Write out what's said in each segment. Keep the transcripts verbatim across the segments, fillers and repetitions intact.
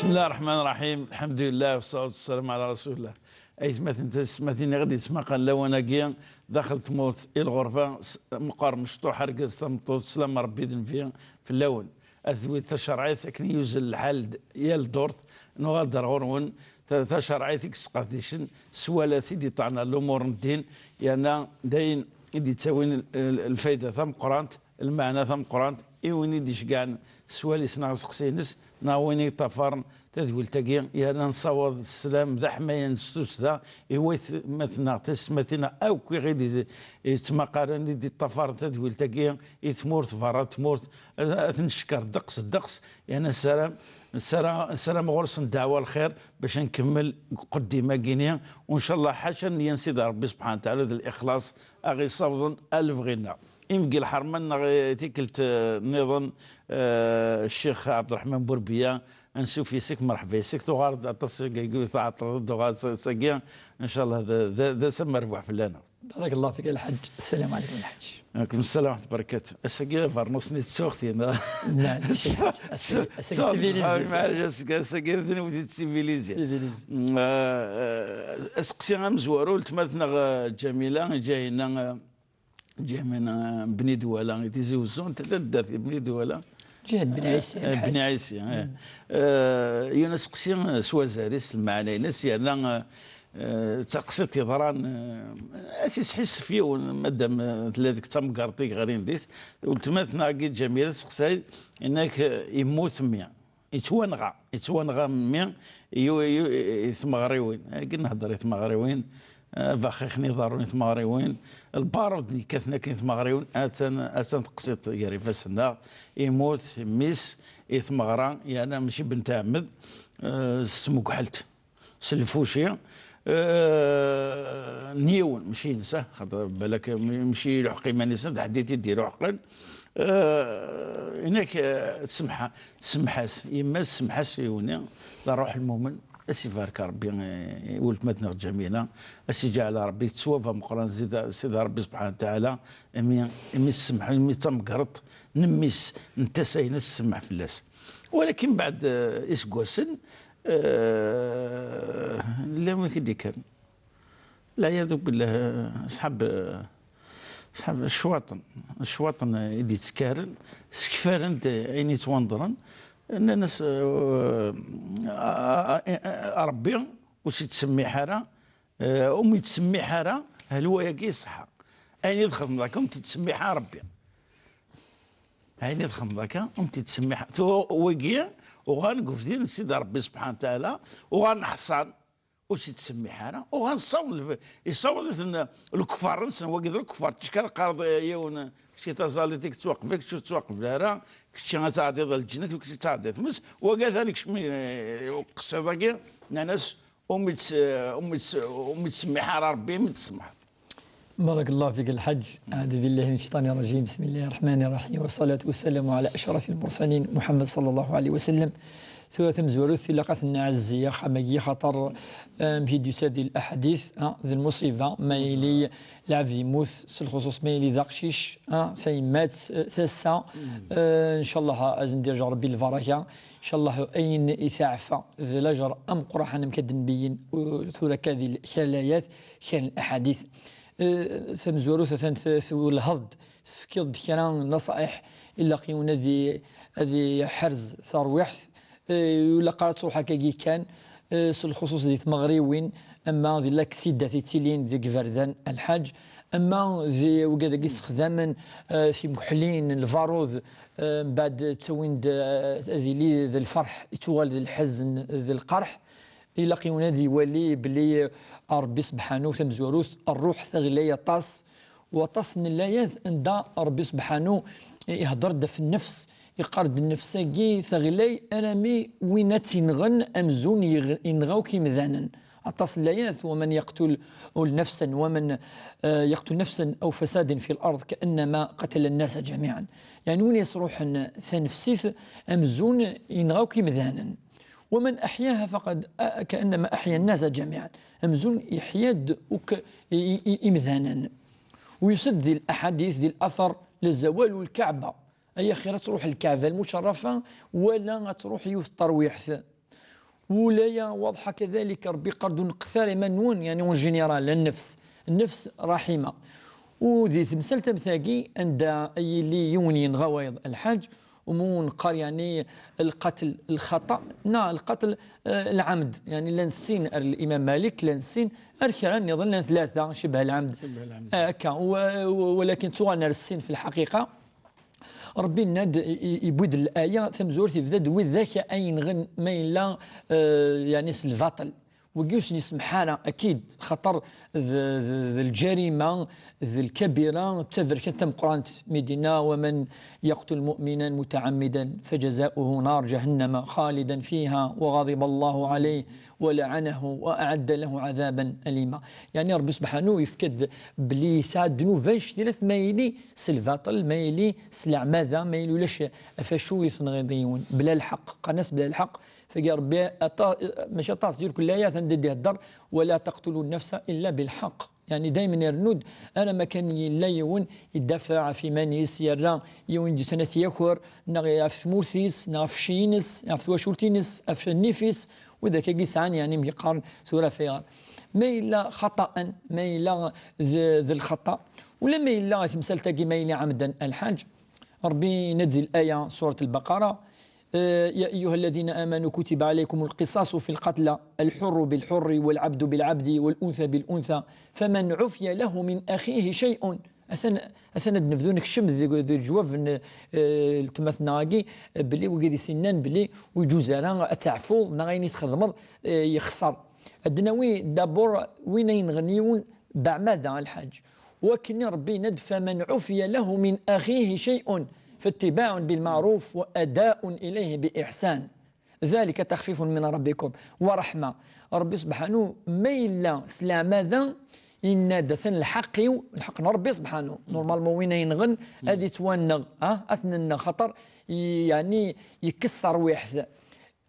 بسم الله الرحمن الرحيم. الحمد لله والصلاة والسلام على رسول الله. Aytmaten, tisetmatin i ɣ-d-yettmaqan lawan-agi daxel tmurt i lɣerba, s-, meqqar mecṭuḥ argaz tameṭṭut, slam Rebbi d nnbi fell-awen. Ad tewwit tacerɛit akken yuzzel lḥal d-, yal ddurt, nuɣal-d ar ɣur-wen, ta-, tacerɛit i yesqerdicen s wala t-id iṭṭɛen ar lumuṛ n ddin, yerna d ayen i d-yettawin l-, l-, lfayda tameqqrant, lmeɛna tameqqrant i win i d-iceggɛen s wal-is neɣ aseqsi-ines, neɣ win i yeṭṭafaren tadwilt-agi, yerna nessawaḍ sslam d aḥmayan s tussda i waytmaten-nneɣ, tisetmatin-nneɣ akk i ɣ-id-yettmaqaren, i d-iṭṭafaren tadwilt-agi i tmurt, berra n tmurt, ad, ad ten-ncekker ddeqs, ddeqs, yerna nessaram, nessaram, nessaram ɣur-sen ddeɛwa lxir bac ad nkemmel deg uqeddim-agi-ni, u ncallah ḥaca nniya n Sidi Rebbi subḥanahu wa taɛala d lixlaṣ a ɣ-yessawḍen ar lebɣi-nneɣ. Imeggi lḥerma-nneɣ, eh, tikkelt, eh, nniḍen, eh, Ccix Ɛebderreḥman Burbiya, ansuf yes-k, merḥba yes-k, tuɣaleḍ aṭas n wayagi tɛeṭṭleḍ-d, tuɣaleḍ s-, sagi, ncallah d, d, d ass amerbuḥ fell-aneɣ. بارك الله فيك الحاج. السلام عليكم الحاج. Aleykum ssalam wa rahmatullahi wa barakatuh. Ass-agi abernus-nni tettuɣ-t-in. Maɛlic, ass-agi, ass-agi civilisé. Maɛlic, ass-agi, ass-agi d newdi d civilisé. Civilisé. Mm, eh, eh, aseqsi amezwaru, weltma-tneɣ, eh, Ǧamila, iǧa-inna, eh, Ǧamina Bni Dwala, i Tizi Wezzu, n taddart Bni Dwala. Ǧihat Bni Ɛisi, eh, Bni Ɛisi, eh. Eh, yiwen aseqsi, eh, s wazal-is, lmeɛna-ines, yerna, eh, eh, d taqsiṭ yeḍran, eh, ad t-isḥissef yiwen, madam, eh, tella deg tamgerḍt i yeɣrin dis. Weltma-tneɣ-agi Ǧamila tseqsay, yenna-k, eh, yemmut mmi. Yettwanɣa, yettwanɣa mmi i, i, i tmeɣriwin. Agi nhedder i tmeɣriwin, eh, abaxix-nni iḍerrun i tmeɣriwin, lbarud yekkaten akken i tmeɣriwin, atan, atan teqsiṭ gar ifassen-nneɣ, imut mmi-s i tmeɣra, yerna mačči bentɛemmed, eh, s tmegḥelt, s lfuci, eh, n yiwen, mačči ines, xaṭer balak mačči iluḥeq iman-is, d ḥedd i t-id-iluḥqen. Eh, inak, eh, tsemḥ-, tsemḥ-as, yemma-s tsemḥ-as i wuni, d ṛṛuḥ lmumen, a s-ibarek Ṛebbi, eh, i weltma-tneɣ Ǧamila, a s-iǧɛel Ṛebbi d ttwab ameqqran, zid, Sidi Ṛebbi subḥanahu wa taɛala, imi, imi tsemḥ, imi d tamgerḍt n mmi-s, n tasa-ines tsemmeḥ fell-as. Walakin beɛd, eh, iseggasen, eh, llan win i d-ikkren. Lɛiyadu billah, ṣḥab, ṣḥab ccwaṭen, ccwaṭen i d-yettkaren, skfaren-d ayen yettwanḍren, nnan-as, eh, a, a, a, a Ṛebbi ur s-yettsemmiḥ ara, eh, ur m-yettsemmiḥ ara, hal wayagi iṣeḥḥa. Ayen i txedmeḍ akka ur m-t-yettsemmiḥ ara Ṛebbi. Ayen i txedmeḍ akka ur m-t-yettsemmiḥ. Tura wigi uɣalen deg ubdid n Sidi Ṛebbi subḥanahu wa taɛala, uɣalen ḥṣan. Ur s-yettsemmiḥ ara. Uɣal ṣṣawen, yessaweḍ-iten lekfar-nsen, wagi d lekfar, ticki ara qqareḍ, eh, yiwen, kečči taẓallit i yettwaqbel, kečči ur tettwaqbel ara, kečči ad tɛeddiḍ ar lǧennet, u kečči ad tɛeddiḍ. Mes wagi atan ikcem, eh, uqsiḍ-agi, nnan-as, umi tt-, umi tt-, umi ttsemmiḥ ara Ṛebbi, imi tsemḥeḍ. بارك الله فيك الحاج. أعوذ بالله من الشيطان الرجيم. بسم الله الرحمن الرحيم. والصلاة والسلام على أشرف المرسلين محمد صلى الله عليه وسلم. Tura tamezwarut, ilaq ad ten-nɛezzi axxam-agi, xaṭer, eh, amek i d-yusa di laḥadit, ah, d lmuṣiba, ma yili lɛebd yemmut, s lxuṣuṣ ma yili d aqcic, ah, tayemmat, eh, tasa, eh, ncallah ad sen-d-yerǧ Ṛebbi lbaraka, ncallah ayen i taɛfa d lajer ameqqran amek ad d-nbeyyen, u tura akka di kra layat, kra n laḥadit. Eh, tamezwarut atan t-, twellheḍ-d, tefkiḍ-d kra n naṣayeḥ, ilaq yiwen ad i-, ad iḥerz tarwiḥt, eh, ilaq ara tṛuḥ akkagi kan, eh, s lxuṣuṣ di tmeɣriwin, ama di laksidat yettilin deg iberdan, a lḥaǧ, ama di wigad-agi ssexdamen, eh, timkeḥlin, lbarud, eh, mbeɛd ttawin-d, eh, ad yili d lferḥ, ittuɣal d lḥezn, d lqerḥ. Ilaq yiwen ad iwali belli Ṛebbi sebḥanu tamezwarut, ṛṛuḥ teɣlay aṭas, waṭas n llayat anda Ṛebbi sebḥanu ihedder-d ɣef nnefs, iqqar-d nnefs-agi teɣlay arami win ad tt-inɣen amzun yeg-, inɣa akk imdanen. Aṭas n llayat, ومن يقتل نفسا، ومن، آه، يقتل نفسا أو فساد في الأرض كأنما قتل الناس جميعا. Yeɛni win yesṛuḥen tanefsit amzun inɣa akk imdanen. ومن أحياها فقد، آه، كأنما أحيا الناس جميعا. Amzun yeḥya-d akk i, i, i, imdanen. U yusa-d di laḥadit, di later, لزوال الكعبة. Ay axir ad tṛuḥ lkeɛba lmucerrafa, wala ad tṛuḥ yiwet n terwiḥt. Ulaya waḍḥa kadalik, Rebbi yeqqar-d ur neqqet ara iman-nwen, yani en général, nnefs, nnefs raḥima. U di temsalt am tagi, anda ay yili yiwen yenɣa wayeḍ lḥaǧ, umu neqqar yani lqatl lxaṭa, neɣ lqatl, eh, lɛamd, yani llan sin ar Imam Malik, llan sin ar kra nniḍen, llan tlata, cibha lɛamd. Cibha lɛamd. Eh, akka, wa-, wa-, walakin ttuɣalen ar sin fi lḥaqiqa. Rebbi yenna-d, i-, i-, yewwi-d laya tamezwarut, yebda-d widak ay yenɣen ma yella, eh, yani s lbaṭel. Wagi ur sen-isemḥ ara, akid, xaṭer d, d, d lǧarima, d lkabira, d taberkant tameqqrant, mi d-yenna: "ومن يقتل مؤمنا متعمدا فجزاؤه نار جهنم خالدا فيها وغضب الله عليه ولعنه وأعد له عذابا أليما." Yani Rebbi subḥanu yefka-d belli yesɛa ddnub annect-ilat ma yili s lbaṭel, ma yili s leɛmada, ma yili ulac ɣef acu i tenɣiḍ yiwen bla lḥeqq. Qqaren-as bla lḥeqq, fagi Rebbi aṭa-, mačči aṭas, di rkul layat anda d-ihedder: "ولا تقتلوا النفس إلا بالحق." Yani daymen irennu-d, ara ma kan yella yiwen idafeɛ ɣef iman-is, yerra yiwen d-yusan ad t-yaker, neɣ ɣef tmurt-is, neɣ ɣef cci-ines, ɣef twacult-ines, ɣef nnif-is, widak-agi yesɛan, yani, mi qqaren tura f ayɣer. Ma yella xaṭa'an, ma yella d, d lxaṭa, wala ma yella temsalt-agi, ma yella ɛemdan lḥaǧ, Rebbi yenna-d di laya, surat Lbaqara, eh, "يا أيها الذين آمنوا كتب عليكم القصاص في القتلى، الحر بالحر والعبد بالعبد والأنثى بالأنثى، فمن عفي له من أخيه شيء." Atan, atan ad nebdu nekcem deg, deg leǧwab n, eh, letma-tneɣ-agi, eh, belli wigi d isinnan belli ur iǧuz ara ad teɛfuḍ neɣ ayen i txedmeḍ, eh, yexṣer. Ad d-nawi d'abord win ay yenɣen yiwen beɛmada, a lḥaǧ. Wakken i Rebbi yenna-d: "فمن عفي له من أخيه شيء فاتباع بالمعروف وأداء إليه بإحسان." ذلك تخفيف من ربكم ورحمة. Rebbi subḥanu, ma yella s leɛmada, yenna-d: "Atan lḥeqq-iw, lḥeqq n Rebbi subḥanu." Normalement, win ay yenɣen, ad yettwanneɣ, ha? Ad t-nenneɣ, xaṭer, i-, yani, yekkes tarwiḥt.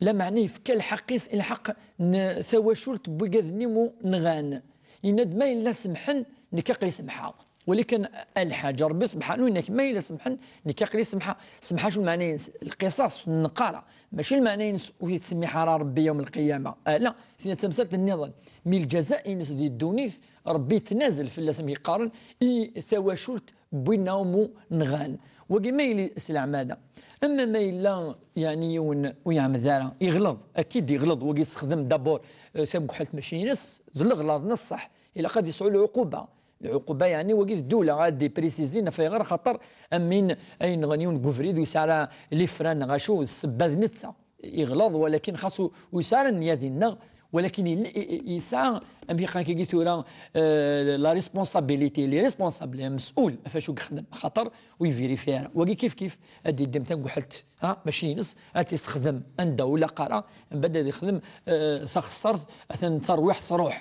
Lameɛna yefka lḥeqq-is i lḥeqq n tawacult n wigad-nni mu nɣan. Yenna-d: "Ma yella semḥen, nekk aql-i semḥeɣ." Walakin a lḥaǧ, Rebbi subḥanu yenna-k: "Ma yella semḥen, nekk aql-i semḥeɣ." Semḥa acu lmeɛna-ines? Lqisas, nneqara. Mačči lmeɛna-ines ur yettsemmiḥ ara Rebbi yawm lqiyama. Ala, tina d tamsalt nniḍen. Mi lǧaza-ines di ddunit, Rebbi yettnazel fell-as, amek i qqaren, i tawacult n winna umu nɣan. Wagi ma yili s leɛmada. Ama ma yella, yani, yiwen ur yeɛmed ara, yeɣleḍ, akid yeɣleḍ, wagi yessexdem d'abord, eh, tamekḥelt mačči ines, d leɣlaḍ n ṣṣeḥ. Ilaq ad yesɛu lɛuquba. Lɛuquba, yani, wagi d ddula ad d-iprisizin ɣef ayɣer, xaṭer am win ay yenɣen yiwen deg ubrid ur yesɛi ara lifran neɣ acu, d ssebba d netta. Yeɣleḍ, walakin xas ur, ur yesɛi ara nniya dinna, walakin yel-, i-, i-, yesɛa, amek i qqaren kagi tura, eh, la responsabilité, il est responsable, mes'ul ɣef acu yexdem, xaṭer ur yevirifi ara. Wagi kif kif ad d-yeddem tamekḥelt, ha, mačči ines, ad tt-yessexdem anda ur ilaq ara, mbeɛd ad yexdem, eh, taxessart, atan tarwiḥt truḥ.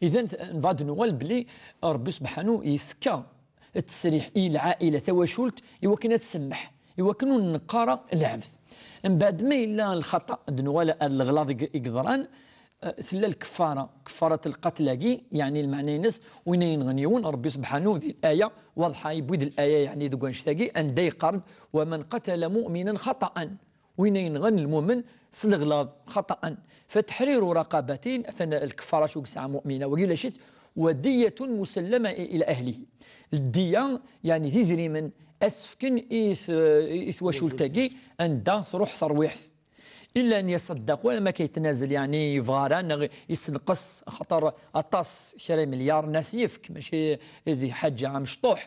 Idan, nebɣa ad d-nuɣal belli Rebbi subḥanu yefka ttesriḥ i lɛaila, tawacult, i wakken ad tsemmeḥ, i wakken ur neqqar ara lɛebd. Mbeɛd ma yella lxaṭa, ad d-nuɣal ar leɣlaḍ i, i yeḍran, eh, tella lkeffara, keffarat lqatl-agi, yeɛni lmeɛna-ines, win ay yenɣen yiwen, Rebbi subḥanu di laya waḍḥa yewwi-d laya, yeɛni deg wannect-agi, anda yeqqar-d: "ومن قتل مؤمنا خطأ." Win ay yenɣen lmumen s leɣlaḍ, xaṭa'an, فتحرير رقبة, atan lkeffara acu yesɛa mu'mina, wagi ulac-it, ودية مسلمة إلى أهله. Ldiya, yani d idrimen, ad s-fken i t-, i twacult-agi, anda truḥ terwiḥt. إلا أن يصدقوا, ma kan yettnazel, yani yebɣa ara, neɣ yessenqes, axaṭer aṭas, kra imelyar nnas yefk, mačči di ḥaǧa amecṭuḥ.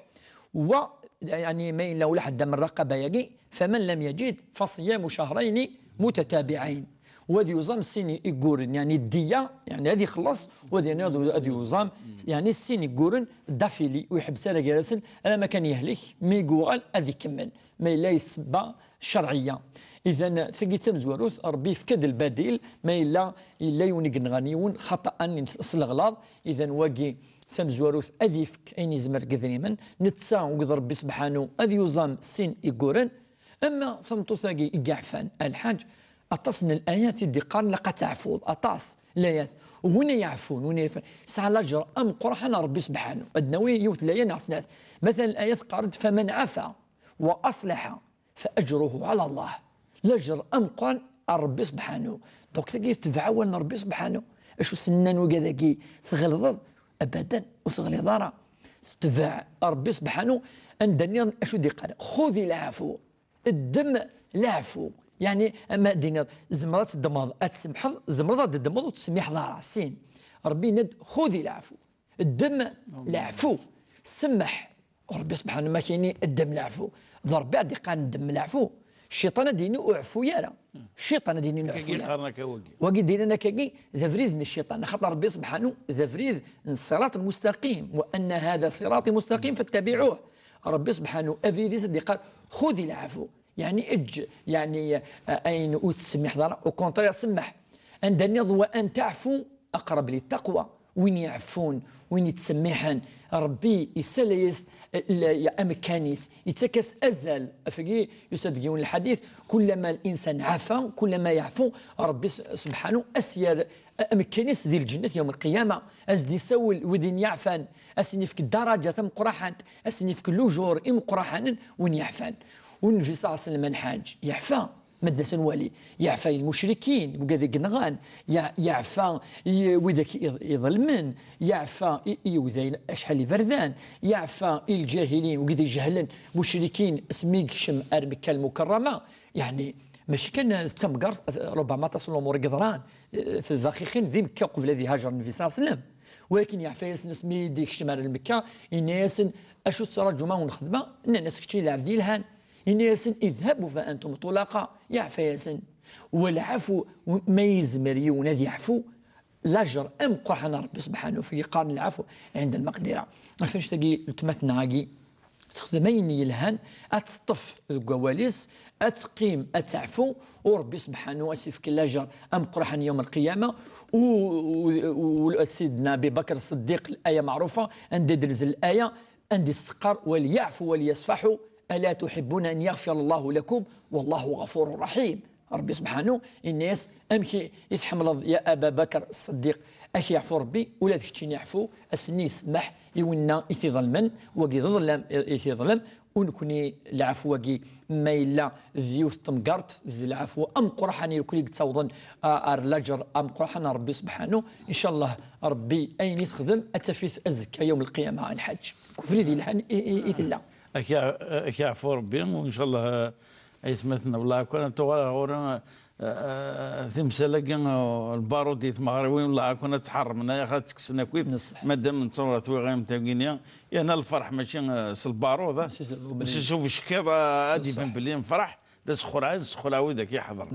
Wa, yani, ma yella ula ḥedd am rraqaba-yagi, فمن لم يجد فصيام شهرين متتابعين. Wa ad yuẓam sin igguren, yani ddiya, yani ad ixelleṣ, wa ad yernu ad, ad yuẓam, yani sin igguren d'affilée, ur iḥebbes ara gar-asen, alamma kan yehlik, mi yuɣal ad ikemmel. Ma yella yessebba ccerɛiyya. Idan, tagi d tamezwarut, Rebbi yefka-d lbadil, ma yella, yella yiwen i yenɣan yiwen, xaṭa'an s leɣlaḍ, idan wagi tamezwarut ad yefk ayen yezmer deg idrimen, netta uged Rebbi subḥanu ad yuẓam sin igguren. Ama tameṭṭut-agi i yeɛfan, a lḥaǧ, aṭas n layat i d-iqqaren ilaq ad teɛfuḍ, aṭas n layat. Win ay yeɛfun, win ay yeɛfan, yesɛa laǧer ameqqran ar Rebbi subḥanu. Ad nawi yiwet n laya neɣ snat. Matalan, layat teqqar-d: "فمن عفا وأصلح فأجره على الله." Laǧer ameqqran ar Ṛebbi subḥanu. Donc tagi tetbeɛ awal n Ṛebbi subḥanu. Acu s-nnan wigad-agi, tɣelḍeḍ? Abadan, ur teɣliḍ ara. Tetbeɛ Ṛebbi subḥanu, anda nniḍen acu d-iqqar: Xudi lɛafu, ddem lɛafu. Yeɛni, ama d-tiniḍ, tzemreḍ ad teddmeḍ, ad tsemḥeḍ, tzemreḍ ad d-teddmeḍ ur tettsemmiḥeḍ ara. Sin, Ṛebbi yenna-d: Xudi lɛafu, ddem lɛafu, semmeḥ. Ṛebbi subḥanu ma k-yini ddem lɛafu, d Ṛebbi ad d-iqqaren ddem lɛafu. Cciṭan ad d-yini ur ɛfu ara. Cciṭan ad d-yini ur ɛfu ara. Wagi d-yennan akkagi d abrid n cciṭan, axaṭer Ṛebbi subḥanu d abrid n ṣṣirat lmustaqim, wa anna hada ṣirati mustaqim fattabiɛuh. Ṛebbi subḥanu abrid-is ad d-iqqar: Xudi lɛafu. Yeɛni eǧǧ, yeɛni, eh, ayen ur tettsemmiḥeḍ ara, au contraire, semmeḥ. Anda nniḍ: Wa an taɛfu aqrab li taqwa. Win yeɛfun, win yettsemmiḥen, Ṛebbi yessala-yas, eh, l-, amekkan-is, yettak-as azal. Afagi yusa-d deg yiwen lḥadit: Kullama l-insan ɛafa, kullama yeɛfu, Ṛebbi s-, subḥanu, as-yerr, eh, amekkan-is di lǧennet yawm lqiyama, as-d-isawel wid-in yeɛfan, as-n-ifk ddaraǧa tameqqraḥant, as-n-ifk lujur imeqqraḥanen, win yeɛfan. U Nnbi ṣalla Llahu ɛalayhi wa sallam, lḥaǧ, yeɛfa. Ma d-nas ad nwali, yeɛfa i lmucrikin, wigad i yenɣan, ye-, yeɛfa i widak i, iḍelmen, yeɛfa i, i yiwdayen acḥal iberdan, yeɛfa i lǧahilin, wigad ijehlen, mucrikin, asmi yekcem ar Mekka Lmukerrama. Yeɛni, mačči kan d tamgerḍt, rubama aṭas n lumuṛ i yeḍran, eh, tdaxixin di Mekka qbel ad ihajer Nnbi ṣalla Llahu ɛalayhi wa sallam. Walakin yeɛfa-yasen asmi i d-yekcem ar Lmekka, yenna-yasen: Acu tettraǧum ad wen-xedmeɣ? Nnan-as: Keččini d lɛebd yelhan. Yenna-yasen: Idhabu fa antum tulaqa. Yeɛfa-yasen. Walɛafu, ma yezmer yiwen ad yeɛfu, lajer ameqqran n Ṛebbi subḥanu, f-, yeqqaren lɛafu ɛinda lmaqdira. Ɣef annect-agi, weltma-tneɣ-agi texdem ayen yelhan, ad teṭṭef deg wawal-is, ad teqqim, ad teɛfu, u Ṛebbi subḥanu ad s-ifk lajer ameqqran yawm lqiyama. U, u, u, u Sidna Abi Bakr Ṣeddiq, laya meɛrufa, anda d-tenzel laya, anda i s-teqqar: Walyaɛfu walyasfaḥu, ala tuḥibbuna an yaɣfira Llahu lakum, wallahu ɣafurun raḥim. Ṛebbi subḥanu yenna-yas: Amek i, i tḥemmleḍ, ya Aba Bakr Ṣeddiq, ad k-yeɛfu Ṛebbi, ula d keččini ɛfu, ass-nni isemmeḥ i winna i t-iḍelmen, wagi d ḍellam i, i t-iḍlem, u nekni lɛafu-agi ma yella d yiwet n temgerḍt, d lɛafu ameqqran i nekni i yettawḍen, a, ar laǧer ameqqran n Ṛebbi subḥanu. Incallah Ṛebbi ayen i texdem ad taf-it azekka yawm lqiyama, a lḥaǧ. Deg ubrid yelhan i, i, i tella. Ad k-, ad k-yeɛfu Ṛebbi, u incallah, eh, aytmaten, wellah akk ara tuɣal ɣur-i, eh, eh, timsal-agi, eh, lbarud i tmeɣriwin, wellah akk ara tt-ḥerrmen, ay axir ad tt-kksen akkit, madam n tawrat wi ɣayem tagini, yerna lferḥ mačči, eh, s lbarud, eh, mačči s ubeckiḍ, eh, ad d-iban belli nefreḥ, d asexraɛ, ad nessexraɛ widak iḥeḍren.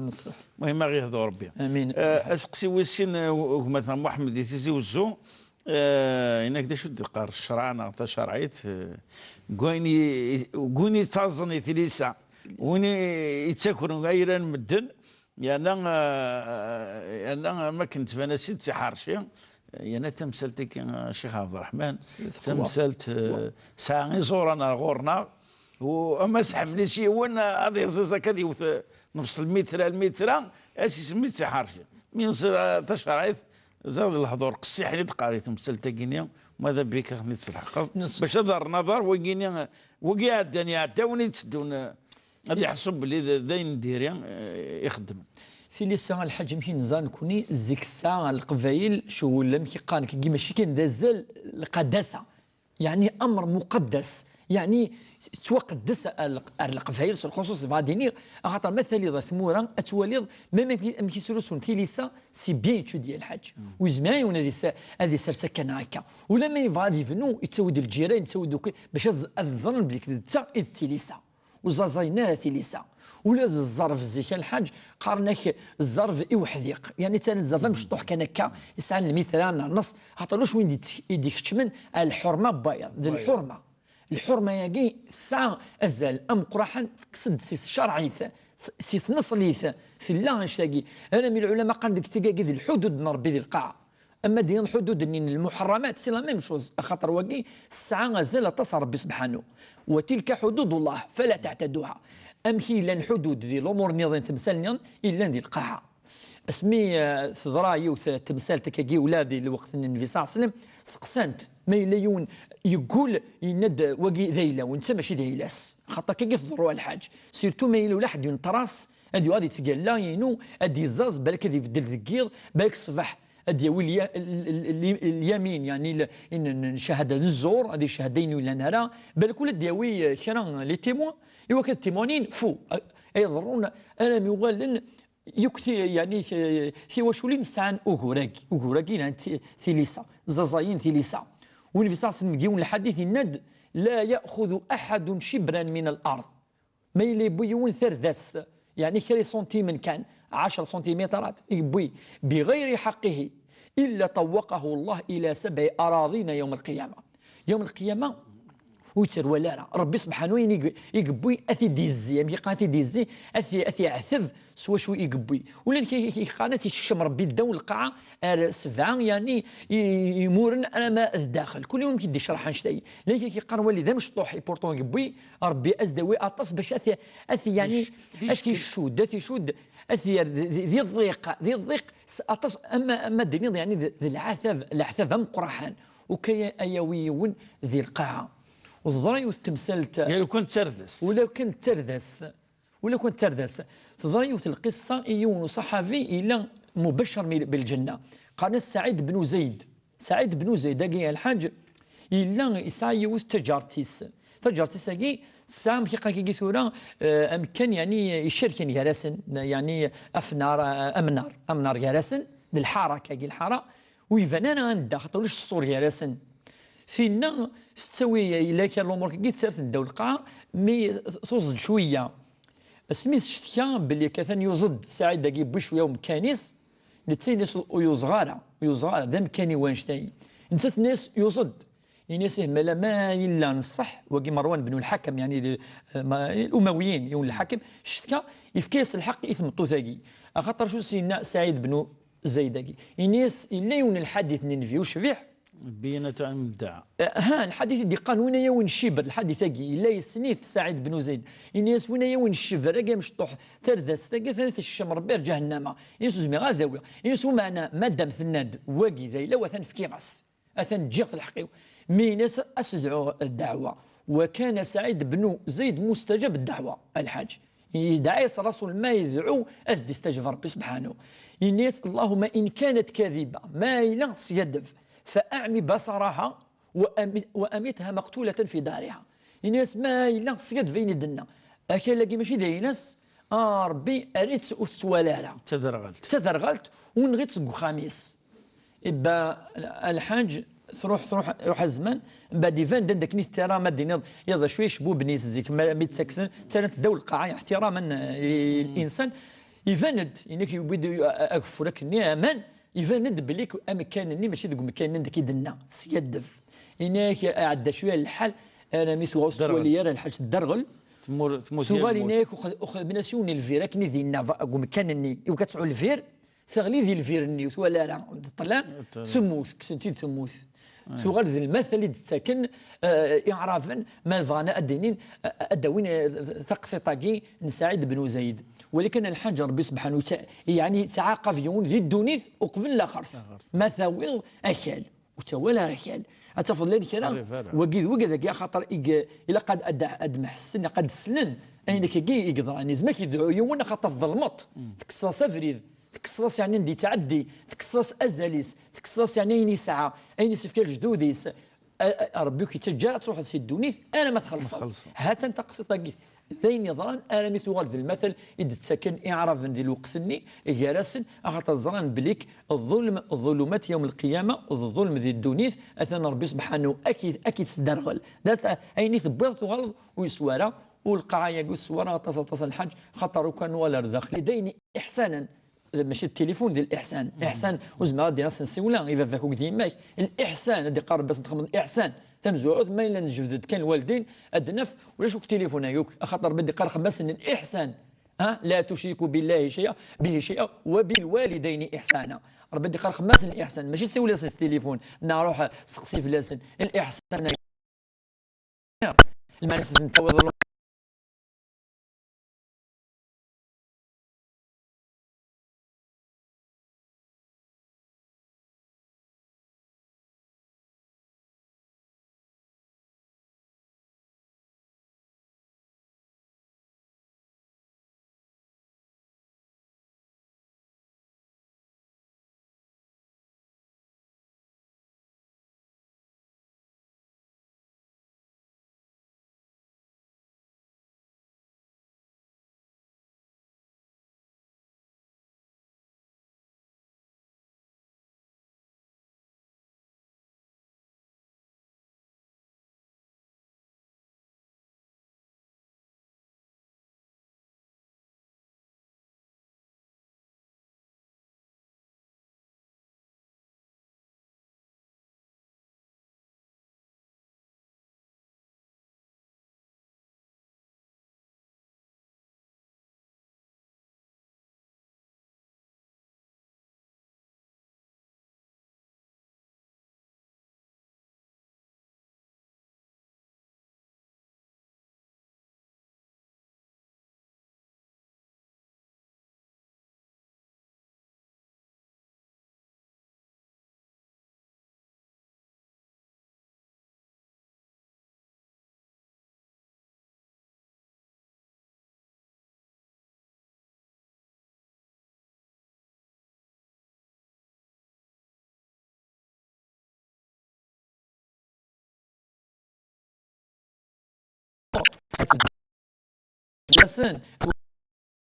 Muhim, ad ɣ-yehdu Ṛebbi. Amin. Eh, aseqsi wis sin, eh, u-, gma-tneɣ Muḥemmed di Tizi Wezzu, eh, yenna-k d acu d-iqqar ccreɛ neɣ tacerɛit, eh, deg wayen i, deg wayen yettaẓen i tlisa, win i, yettakren ayla n medden, yerna, eh, yerna am akken tban-as-id d tiḥerci, yerna tamsalt-agi, eh, Ccix Ɛebderreḥman, teqwa. Tamsalt, eh, tesɛa iẓuran ar ɣur-neɣ, u ama sḥemli s yiwen, ad iẓiẓ akka ad yewwet, eh, nefs lmitra, lmitra, ad s-isemmi d tiḥerci. Mi neẓra tacerɛit, ziɣ d lehdur qessiḥen i d-qqar i temsalt-agi-ni, ma d abrik ad ten-id-tselḥqeḍ. Bac ad rren aḍar, wagini, wagi iɛeddan, iɛeddawen i d-teddun, eh, ad iḥṣu belli d, d ayen n diri, eh, ixeddmen. Tilisa, a lḥaǧ, amek i neẓra nekni, zik tesɛa Leqbayel ccɣel, amek i qqaren, kagi mačči kan d azal, lqadasa. Yeɛni amr muqaddas. Yeɛni tettwaqeddes ar Leq-, ar Leqbayel s lxuṣuṣ, dɣa ad iniɣ, axaṭer ma taliḍ ar tmura, ad twaliḍ, même amek, amek i srusun tilisa, c'est bien étudié, a lḥaǧ. Ur yezmir ara yiwen ad is-, ad isers akka neɣ akka. Ula ma yebɣa ad yebnu, yettawi-d lǧiran, yettawi-d akk, bac ad, ad ẓren belli d netta i d tilisa. Ur ẓẓaẓayen ara tilisa. Ula d zzerb zik, a lḥaǧ, qqaren-ak zzerb i uḥdiq. Yeɛni, ttaren zzerb amecṭuḥ kan akka, yesɛan lmitra neɣ nneṣ, axaṭer ulac win d-, i d-ikeččmen ar lḥurma n wayeḍ. D lḥurma. Lḥurma-agi tesɛa azal ameqqraḥen, tekkes-d si tcerɛit, si tneṣlit, tella annect-agi. Armi lɛulama qqaren deg tigagi d lḥudud n Ṛebbi di lqaɛa. Ama d lḥudud-nni n lmuḥerramat, c'est la même chose, axaṭer wagi tesɛa azal aṭas ɣer Ṛebbi subḥanu. Wa tilka ḥududullah, fala taɛtaduha. Amek i llan lḥudud di lumuṛ nniḍen, temsal nniḍen, i llan di lqaɛa. Asmi, eh, teḍra yiwet temsalt akkagi ula di lweqt n Nnbi ṣalla Llahu ɛalayhi wa sallam, seqsan-t, ma yella yiwen yeggul, yenna-d, wagi d ayla-w, netta mačči d ayla-s. Axaṭer akkagi tḍerru a lḥaǧ. Surtout ma yella ula ḥedd yenṭer-as, Ad yuɣal yettgalla inu, ad d-iẓẓaẓ, balak ad ibeddel deg yiḍ, balak ṣṣbeḥ ad d-yawi lya-, l-, l-, l-, lyamin, yani l-, in, n, n cahada d zzur, ad icehhed ayen ur yellan ara, balak ula ad d-yawi, eh, kra n les témoins, i wakken ad témoignin, fu, eh, ay ḍerrun, armi uɣalen yakk ti-, yani ti-, tiwaculin sɛan ugur-agi, ugur-agi, yani ti-, tilisa, ẓẓaẓayen tilisa. Win bi saɣsen deg yiwen lḥadit yenna-d: "لا يأخذ أحد شبرا من الأرض." Ma yella yewwi yiwen tardast, yeɛni kra iṣuntimen kan, ɛecra سنتيمترات, yewwi بغير حقه إلا طوقه الله إلى سبع أراضين يوم القيامة. Yawm lqiyama, ur yettru ara. Rebbi subḥanu ayen i ge-, i yewwi, ad t-id-yezzi, amek yeqqar, ad t-id-yezzi, ad t-, ad t-yeɛteb s wacu i yewwi. Ula d kra i yeqqaren ad t-yessekcem Rebbi ddaw lqaɛa ar sebɛa, yani, i, i, imuren arama d daxel. Kul yiwen amek i d-icreḥ annect-agi. Llan kra i yeqqaren wali d amecṭuḥ, i pourtant yewwi, Rebbi ad s-d-yawi aṭas bac ad t-, ad t-, yani, ad t-icudd, ad t-icudd, ad t-yerr di, di, di ḍḍiq, di ḍḍiq, s aṭas, ama, ama d-tiniḍ, yani, d, d leɛtab, leɛtab ameqqraḥan. Ukaya ad yawi yiwen di lqaɛa. U teḍra yiwet temsalt. Yal kan d tardast. Ula kan d tardast. Ula kan d tardast. Teḍra yiwet lqissa i yiwen uṣaḥabi yella mubaccer mi-, bilǧenna. Qqaren-as Saɛid ben Zayd. Saɛid ben Zayd-agi, a lḥaǧ, yella yesɛa yiwet taǧart-is. Taǧart-is-agi tesɛa amkiq-agi tura, eh, amkan, yani, icerken gar-asen, yani, afnar, eh, amnar, amnar gar-asen, d lḥara akkagi, lḥara, ur iban ara anda, xaṭer ulac ṣṣur gar-asen. Sinna, s ttawi, yella kra lumuṛ-agi, tettart ddaw lqaɛa, mi tuẓ-d cwiya. Asmi tectka belli katan yuẓ-d Saɛid-agi, yewwi cwiya umkan-is, netta yenna-as ur yuẓeɣ ara, ur yuẓeɣ ara, d amkan-iw annect-agi. Netta tenna-as yuẓ-d. Ini-as ih, mala ma yella n ṣṣeḥ, wagi Merwan ben Lḥakam, yani, eh, ma, Umawiyin, yiwen Lḥakem, cekka, yefka-yas lḥeqq i tmeṭṭut-agi. Axaṭer acu s-yenna Saɛid ben Zayd-agi? Ini-as, yella yiwen lḥadit n Nnbi ucbiḥ. Biyinat ɛin muddaɛa. Eh, ha, lḥadit i d-iqqaren, win ay awin ccibr, lḥadit-agi, yella yessen-it Saɛid ben Zayd. Ini-as, win ay awin ccibr-agi amecṭuḥ, tardast-agi, atan ad t-isekcem Rebbi ar ǧahennama. Ini-as, ur zmireɣ ad awiɣ. Ini-as, umeɛna, madam tenna-d, wagi d ayla-w, atan fkiɣ-as. Atan ǧǧiɣ-t lḥeqq-iw. Mi ini-as, ad s-dɛuɣ ddeɛwa. Wa kana Saɛid ben Zayd mustajab ddeɛwa, a lḥaǧ. Yedɛa-yas Rasul, ma yedɛu, ad s-d-istajeb Rebbi subḥanu. Ini-as, اللهم إن كانت كاذبة, ma yella teskaddeb, فأعم بصرها وأم-, وأمتها مقتولة في دارها. Ini-as, ma yella teskaddeb ayen i d-tenna, akal-agi mačči d aynas, a Rebbi, err-itt ur tettwali ara. D taderɣalt. D taderɣalt, u nɣi-tt deg uxxam-is. Ibba a lḥaǧ, truḥ, truḥ, iruḥ zzman, mbeɛd iban-d anda akken i tettara, ma d-tiniḍ, iḍ acu icebbuben-is zik, ma, mi ttaksen, ttarant ddaw lqaɛa, iḥtiramen, eh, i, i, insan. Iban-d, inek yewwi-d a-, a-, ageffur akken-nni, aman, iban-d belli k-, amekkan-nni mačči deg umekkan-nni anda k-id-tenna, teskaddeb. Inek iɛedda cwiya lḥal, armi tuɣal ur tettwali ara lḥaǧ tedderɣel. Tmur-, tmurt. Tuɣal yal inek uxedmen-as yiwen n lvir akken i dinna deg umekkan-nni, iwek ad tesɛu lvir, teɣli di lvir-nni, ur twala ara, d ṭṭlam, ṭṭlam. Temmut, kksen-tt-id temmut. Tuɣal d lmatal i d-ttaken, eh, iɛraben, ma bɣan ad d-inin, eh, ad d-awin, eh, taqsiṭ-agi n Saɛid ben Zayd. Walakin a lḥaǧ, Rebbi subḥanu wa taɛala, yeɛni yettɛaqab yiwen di ddunit uqbel laxert. Laxert. Ma tawiḍ akal, ur tawal ara akal. Ad tafeḍ llan kra, wagi d wagi dagi, axaṭer i g-, ilaq ad, ad, ad mḥessen, ilaq ad slen ayen akkagi i yeḍran. Yezmer ad k-yedɛu yiwen, axaṭer tḍelmeḍ, tekkseḍ-as abrid, tekkseḍ-as, yeɛni, anda yettɛeddi, tekkseḍ-as azal-is, tekkseḍ-as, yeɛni, ayen yesɛa, ayen i s-yefka lejdud-is. A, a, Rebbi ur k-yettaǧǧa ara ad truḥeḍ si ddunit arma txellṣeḍ. Ma txellṣeḍ. Ha-t-an taqsiṭ-agi d ayen yeḍran armi tuɣal d lmatal i d-ttaken iɛraben di lweqt-nni gar-asen, axaṭer ẓran belli-k ḍulm, ḍulumat yawm lqiyama, d ḍulm di ddunit, atan Rebbi subḥanu ad k-, ad k-isderɣel. D at-, ayen i tewwiḍ tuɣaleḍ ur yeswa ara, u lqaɛa-agi ur teswa ara aṭas, aṭas a lḥaǧ, xaṭer ukan nuɣal ar daxel. D ayen iḥsanen. Mačči d tilifun di liḥsan. Iḥsan, ur zmireɣ ad d-iniɣ sensiwla i baba-k akked yemma-k. Liḥsan, ad d-iqqar Rebbi, ad txedmeḍ liḥsan. Tamezwarut, ma yella njebd-d kan lwaldin, ad d-naf, ulac akk tilifun-agi akk. Axaṭer Rebbi ad d-iqqar xdem-asen liḥsan. Ha? لا تشركوا بالله شيئا، به شيئا، وبالوالدين إحسانا. Rebbi ad d-iqqar xdem-asen liḥsan. Mačči siwel-asen s tilifun, neɣ ruḥ seqsi fell-asen. Liḥsan. Lmeɛna-s ad sen-tawiḍ Asen,